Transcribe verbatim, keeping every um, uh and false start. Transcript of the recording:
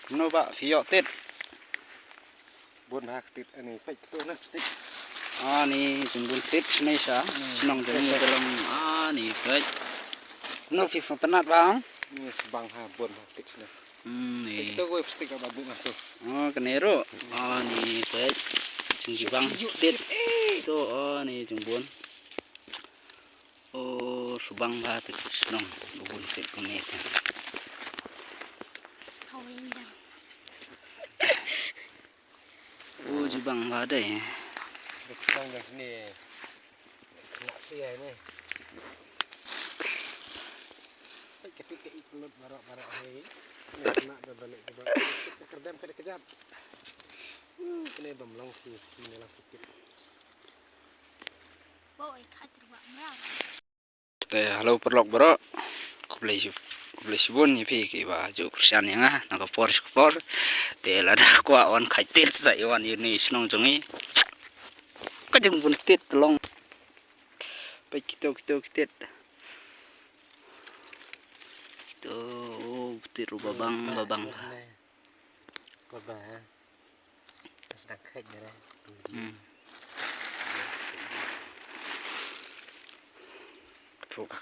Mano ba phi ïoh tit? Bun ha ka tit, ani peit kito na plastik. Ani jingbun tit shane sha shnong jong ngi ka long, ani peit. Mano phi sngewtynnat ba ong? Ni sbang ha bun ha tit shane. Hmm, ni. Peit kito wei plastik ba bun ha to. Oh, kane ruh. Ani peit. Jingbang tit. To, ani jingbun. Oh, sbang ba tit shnong. Bun tit kumne te. Hawin dang. U jubang ba dei. Dei khnang dang sini. Kena sia ini. Peit ka tit ka i pelut baroh baroh hai. Ni kena da balik ka ba. Ka kerdem ka da kejap. Hmm, kena bam long si, kena lang sikit. Wow, ai khat ruwa mrang. Te hello paralok baroh. Khublei shib-, khublei shibun ïa phi kiba ju kyrshan ïa nga na ka por sha ka por. Te lada kwah wan kheit tit sa ïa wan ïa une shnong jong ngi. Ka jingbun tit ka long. Peit kito kito ki tit. Kito, oh, tit ruh babang babang. Babang. Sdang kheit ne re. Hmm. Kito ka